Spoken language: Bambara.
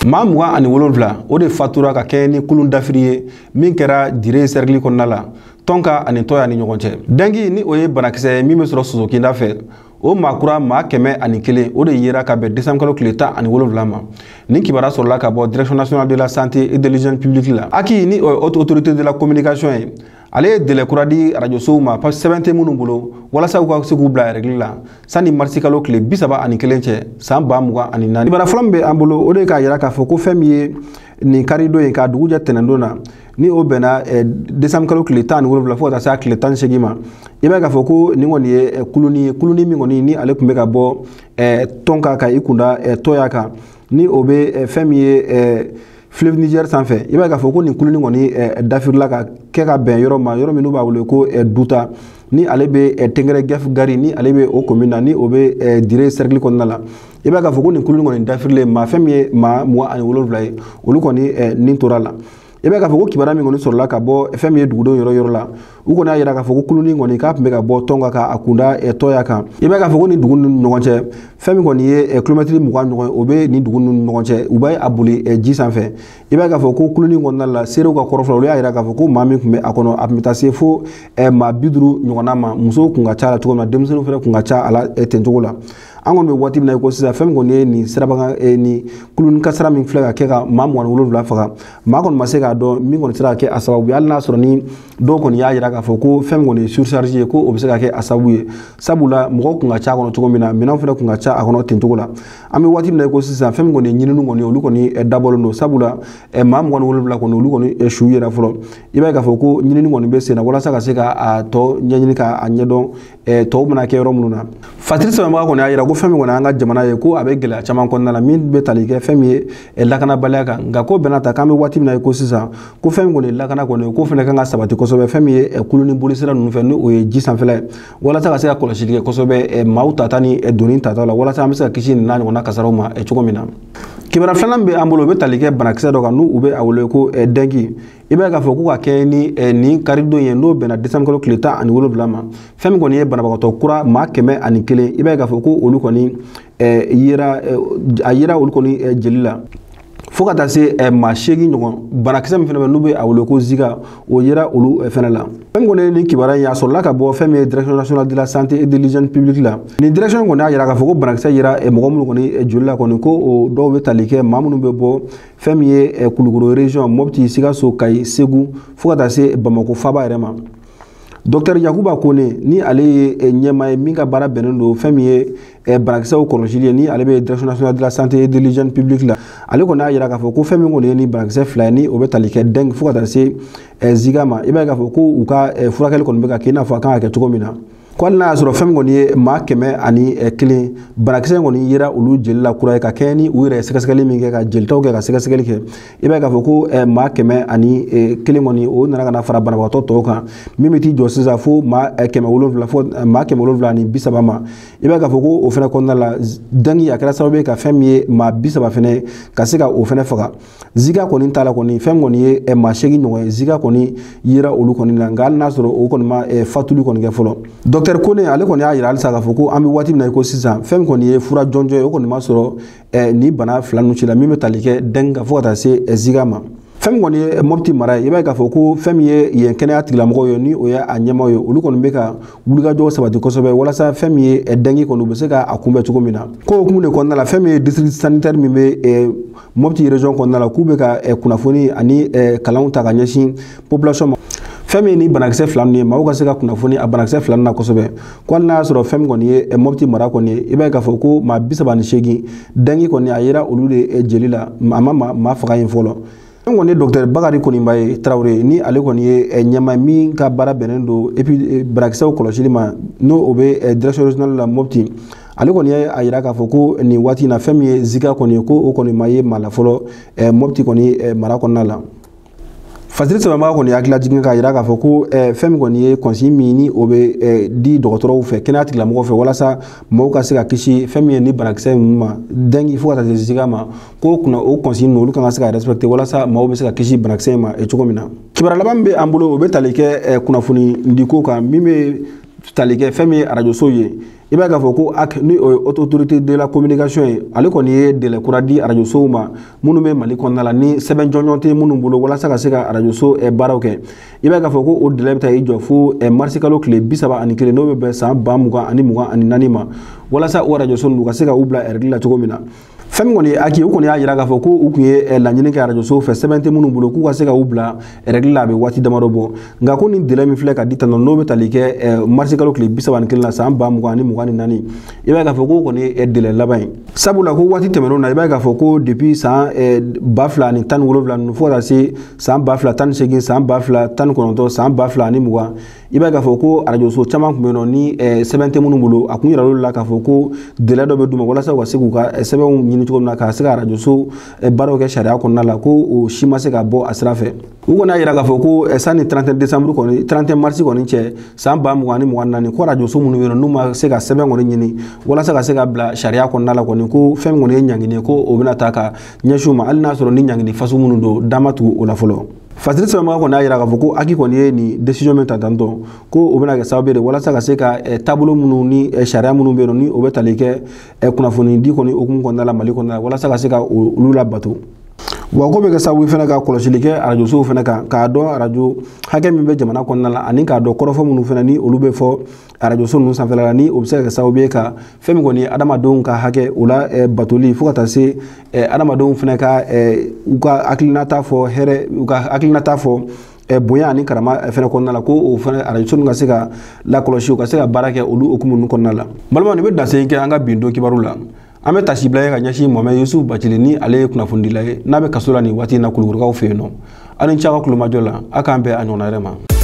Maa 27, o de fatura ka kɛɲɛ ni kulun dafiri ye min kɛra Dire cercle kɔnɔna la, Tɔnka ani Tɔya ni ɲɔgɔn cɛ. Dengue, ni o ye banakisɛ ye min bɛ sɔrɔ sosokinda fɛ, o maa kura maa 101, o de yera ka bɛn décembre kalo tile 17 ma. Nin kibaruya sɔrɔla ka bɔ Direction nationale de la santé et de l'hygiène publique la. HACI, ni o ye Haute autorité de la communication ye, ale ye délai kura di arajosow ma, sɛbɛn tɛ minnu bolo, walasa u ka se k'u bila règle la sanni marisi kalo tile 31 cɛ, san 2024. Kibaruya fɔlɔ min bɛ an bolo, o de ye k'a yira k'a fɔ ko fɛn min ye nin karidon ye, k'a dugu jɛ tɛnɛndon na, ni o bɛnna décembre kalo tile 17 fo ka taa se a tile 18 ma, i b'a ye k'a fɔ ko nin kɔni ye kuluni ye, kuluni min kɔni ni ale tun bɛ ka bɔ Tɔnka ka i kunda Tɔya kan, ni o bɛ fɛn min ye fleuve Niger sanfɛ. I b'a ye k'a fɔ ko nin kuluni kɔni dafirila ka kɛ ka bɛn yɔrɔ ma, yɔrɔ min n'u b'a wele ko Duta, ni ale bɛ Tɛngɛrɛ Gɛf Gari, ni ale bɛ o commune na, ni o bɛ Dire cercle kɔnɔna la. I b'a ye k'a fɔ ko nin kuluni kɔni dafirilen, maa fɛn min ye maa 27 ye, olu kɔni nin tora la. I b'a ye k'a fɔ ko kibaruya min kɔni sɔrɔla ka bɔ fɛn min ye dugudenw yɔrɔ yɔrɔ la, u kɔni y'a yira k'a fɔ ko kuluni kɔni k'a tun bɛ ka bɔ Tɔnka ka a kunda Tɔya kan. I b'a ye k'a fɔ ko nin dugu ninnu ni ɲɔgɔn cɛ, fɛn min kɔni ye kilomɛtiri 20 ɲɔgɔn ye, o bɛ nin dugu ninnu ni ɲɔgɔn cɛ, u bɛ a boli ji sanfɛ. I b'a ye k'a fɔ ko kuluni kɔnɔna la, seerew ka kɔrɔfɔ la, olu y'a yira k'a fɔ ko maa min tun bɛ a kɔnɔ, a tun bɛ taa se fo maa 50 ɲɔgɔnna ma. Musow kun ka ca la cogo min na, denmisɛnninw fana kun ka ca a la ten cogo la. An kɔni bɛ waati min na i ko sisan, fɛn min kɔni ye nin sirabakan, nin kuluni kasara min filɛ ka kɛ ka maa 27 faga, maa kɔni ma se k'a dɔn min kɔni sera ka kɛ a sababu ye, hali n'a sɔrɔ ni dɔw kɔni y'a yira k'a fɔ ko fɛn min kɔni ye surcharge ye, ko o bɛ se ka kɛ a sababu ye, sabula mɔgɔw kun ka ca a kɔnɔ cogo min na, minɛnw fana kun ka ca a kɔnɔ ten cogo la. An bɛ waati min na i ko sisan, fɛn min kɔni ye ɲininiw kɔni, olu kɔni dabɔlen don, sabula maa 27 kɔni, olu kɔni su yera fɔlɔ. I b'a ye k'a fɔ ko ɲinini kɔni bɛ sen na walasa ka se ka a tɔ ɲɛɲini k'a ɲɛdɔn tɔw bɛna kɛ yɔrɔ minnu na. Fatiri sɛbɛnbaga kɔni y'a yira ko fɛn min kɔni y'an ka jamana ye, ko a bɛ gɛlɛya caman kɔnɔna la min bɛ tali kɛ fɛn min ye lakanabaliya kan. Nka ko bɛnna ta k'an bɛ waati min na i ko sisan, ko fɛn min kɔni ye lakana kɔni, ko fɛnɛ kan ka sabati kosɛbɛ fɛn min ye kulu ni bolisira ninnu fɛ, ni o ye ji sanfɛla ye, walasa ka se ka kɔlɔsili kɛ kosɛbɛ maaw tata ni doni tata la, walasa an bɛ se ka kisi nin n'a ɲɔgɔnna kasaraw ma cogo min na. Kibaruya filanan bɛ an bolo, o bɛ tali kɛ banakisɛ dɔ kan, n'u u bɛ a wele ko dengue. I b'a ye k'a fɔ ko ka kɛ ni nin karidon ye, n'o bɛnna décembre kalo tile 17 ma, fɛn min kɔni ye banabagatɔ kura maa 101, i b'a ye k'a fɔ ko olu kɔni yera, a yera olu kɔni jeli la, fo ka taa se maa 8 ɲɔgɔn. Banakisɛ min fana bɛ, n'u bɛ a wele ko Zika, o yera olu fana la. Fɛn min kɔni ye nin kibaruya in ye, a sɔrɔla ka bɔ fɛn min ye Direction nationale de la santé et de l'hygiène publique la. Nin direction kɔni y'a yira k'a fɔ ko banakisɛ yera mɔgɔ minnu kɔni joli la kɔni, ko o dɔw bɛ tali kɛ maa minnu bɛ bɔ fɛn min ye Kulukoro région, Mopti, Sikaso, Kayi, Segu, fo ka taa se Bamako faaba yɛrɛ ma. Docteur Yakuba Kone, ni ale ye ɲɛmaa ye min ka baara bɛnnen don fɛn min ye banakisɛw kɔlɔsili ye, ni ale bɛ Direction nationale de la santé et de l'hygiène publique la, ale kɔni y'a yira k'a fɔ ko fɛn min kɔni ye ni banakisɛ fila ye, ni o bɛ tali kɛ dengue fo ka taa se Zika ma, i b'a ye k'a fɔ ko u ka furakɛli kɔni bɛ ka kɛ i n'a fɔ a kan ka kɛ cogo min na. Ko hali n'a y'a sɔrɔ fɛn min kɔni ye maa 101 banakisɛ in kɔni yera olu jeli la kura ye, ka kɛɲɛ ni u yɛrɛ ye sɛgɛsɛgɛli min kɛ, ka jelitaw kɛ, ka sɛgɛsɛgɛli kɛ, i b'a ye k'a fɔ ko maa 101 kɔni, o nana ka na fara banabagatɔ tɔw kan, min bɛ t'i jɔ sisan fo maa 700, fo maa 730 ma. I b'a ye k'a fɔ ko o fɛnɛ kɔnɔna la, dengue a kɛra sababu ye ka fɛn min ye maa 30 fɛnɛ ka se ka o fɛnɛ faga. Zika kɔni t'a la kɔni, fɛn kɔni ye maa 8 ɲɔgɔn ye, Zika kɔni yera olu kɔni la, nka hali n'a sɔrɔ o kɔni ma fatuli kɔni kɛ fɔlɔ. Docteur Kone, ale kɔni y'a yira halisa k'a fɔ ko an bɛ waati min na i ko sisan, fɛn min kɔni ye fura jɔnjɔn ye, o kɔni ma sɔrɔ nin bana fila ninnu ci la min bɛ tali kɛ dengue kan fo ka taa se Zika ma. Fɛn min kɔni ye Mopti mara ye, i b'a ye k'a fɔ ko fɛn min ye yen kɛnɛya tigilamɔgɔw ye, ni o ye a ɲɛmaaw ye, olu kɔni bɛ ka wulikajɔ sabati kosɛbɛ walasa fɛn min ye dengue kɔni, u bɛ se ka a kunbɛn cogo min na. Ko hukumu de kɔnɔna la, fɛn min ye district sanitaire min bɛ Mopti région kɔnɔna la, k'u bɛ ka kunnafoni ani kalanw ta ka ɲɛsin population ma. Fɛn min ye ni banakisɛ fila ninnu ye, maaw ka se ka kunnafoni a banakisɛ fila ninnu na kosɛbɛ. Ko hali n'a y'a sɔrɔ fɛn min kɔni ye Mopti mara kɔni ye, i b'a ye k'a fɔ ko maa 38 dengue kɔni a yera olu de jeli la, a ma maa faga yen fɔlɔ. Fɛn kɔni ye docteur Bakari Koninba ye Tarawele, ni ale kɔni ye ɲɛmaa min ka baara bɛnnen don et puis banakisɛw kɔlɔsili ma, n'o o bɛ direction régionale la Mopti, ale kɔni ye a yira k'a fɔ ko nin waati in na, fɛn min ye Zika kɔni ye, ko o kɔni ma ye maa la fɔlɔ Mopti kɔni mara kɔnɔna la. Fasiri sɛbɛnbaga kɔni hakili lajigin k'a yira k'a fɔ ko fɛn min kɔni ye consigne min ni o bɛ di dɔgɔtɔrɔw fɛ, kɛnɛya tigilamɔgɔw fɛ, walasa maaw ka se ka kisi fɛn min ye ni banakisɛ ninnu ma, dengue fo ka taa se Zika ma, ko kunna o consigne ninnu olu kan ka se ka respecter walasa maaw bɛ se ka kisi banakisɛ in ma cogo min na. Kibaruya laban min bɛ an bolo, o bɛ tali kɛ kunnafoni diko kan min bɛ tali kɛ fɛn min ye arajoso ye, i b'a ye k'a fɔ ko HAC ni o ye Haute Autorité de la Communication ye, ale kɔni ye délai kura di arajosow ma minnu bɛ Mali kɔnɔna la ni sɛbɛn jɔnjɔn tɛ minnu bolo walasa ka se ka arajoso baaraw kɛ. I b'a ye k'a fɔ ko o délai bɛ taa i jɔ fo marisikalo tile 31, n'o bɛ bɛn san 2024 ma, walasa o arajoso ninnu ka se ka u bila règle la cogo min na. Fɛn min kɔni ye HAC ye, u kɔni y'a jira k'a fɔ ko u tun ye laɲini kɛ arajosow fɛ sɛbɛn tɛ minnu bolo k'u ka se ka u bila règle la a bɛ waati damadɔ bɔ. Nka ko nin délai min filɛ ka di tan, n'o bɛ tali kɛ marisikalo tile 31 la san 2024, i b'a ye k'a fɔ k'o kɔni ye délai laban ye. Sabula ko waati tɛmɛnenw na, i b'a ye k'a fɔ ko depuis san 2017 ninnu fo ka taa se san 2018, san 2019, san 2020, i b'a ye k'a fɔ ko arajoso caman tun bɛ yen nɔ ni sɛbɛn tɛ minnu bolo, a kun yira olu la k'a fɔ ko délai dɔ bɛ d'u ma walasa u ka se k'u ka sɛbɛnw ɲini cogo min na ka se ka arajoso baaraw kɛ sariya kɔnɔna la, ko o si ma se ka bɔ a sira fɛ. U kɔni y'a jira k'a fɔ ko sanni 31 décembre kɔni, 31 mars kɔni cɛ san 2024, ko arajoso minnu bɛ yen nɔ n'u ma se ka sɛbɛn kɔni ɲini walasa ka se ka bila sariya kɔnɔna la kɔni, ko fɛn min kɔni ye ɲangini ye, ko o bɛna ta ka ɲɛsin u ma, hali n'a sɔrɔ ni ɲangini faso minnu don, da ma tugu o la fɔlɔ. Fasiri sɛbɛnbaga kɔni y'a jira k'a fɔ ko HAC kɔni ye nin décision min ta tantɔ, ko o bɛna kɛ sababu ye de walasa ka se ka taabolo minnu ni sariya minnu bɛ yen nɔ ni o bɛ tali kɛ kunnafoni di kɔni hukumu kɔnɔna la Mali kɔnɔna la, walasa ka se ka olu labato. Wa ko bɛ kɛ sababu ye fana ka kɔlɔsili kɛ arajosow fana kan, k'a dɔn arajo hakɛ min bɛ jamana kɔnɔna la, ani k'a dɔn kɔrɔfɔ minnu fana ni olu bɛ fɔ arajoso ninnu sanfɛla la, ni o bɛ se ka kɛ sababu ye ka fɛn min kɔni ye adamadenw ka hakɛ o la batoli, fo ka taa se adamadenw fana ka u ka hakilinata fɔ hɛrɛ, u ka hakilinata fɔ bonya ani karama fɛnɛ kɔnɔna la, ko o fɛnɛ arajoso ninnu ka se ka lakɔlɔsi, u ka se ka baara kɛ olu hukumu ninnu kɔnɔna la. Balimaw, nin bɛ dansen kɛ an ka bi don kibaru la. An bɛ tasibila ye ka ɲɛsin Mohamɛd Yusufu Bacili, ni ale ye kunnafonidila ye n'a bɛ kaso la nin waati in na Kulukorokaw fɛ yen nɔ. Aw ni ce aw ka kulomajɔ la, a k'an bɛn a ɲɔgɔnna wɛrɛ ma.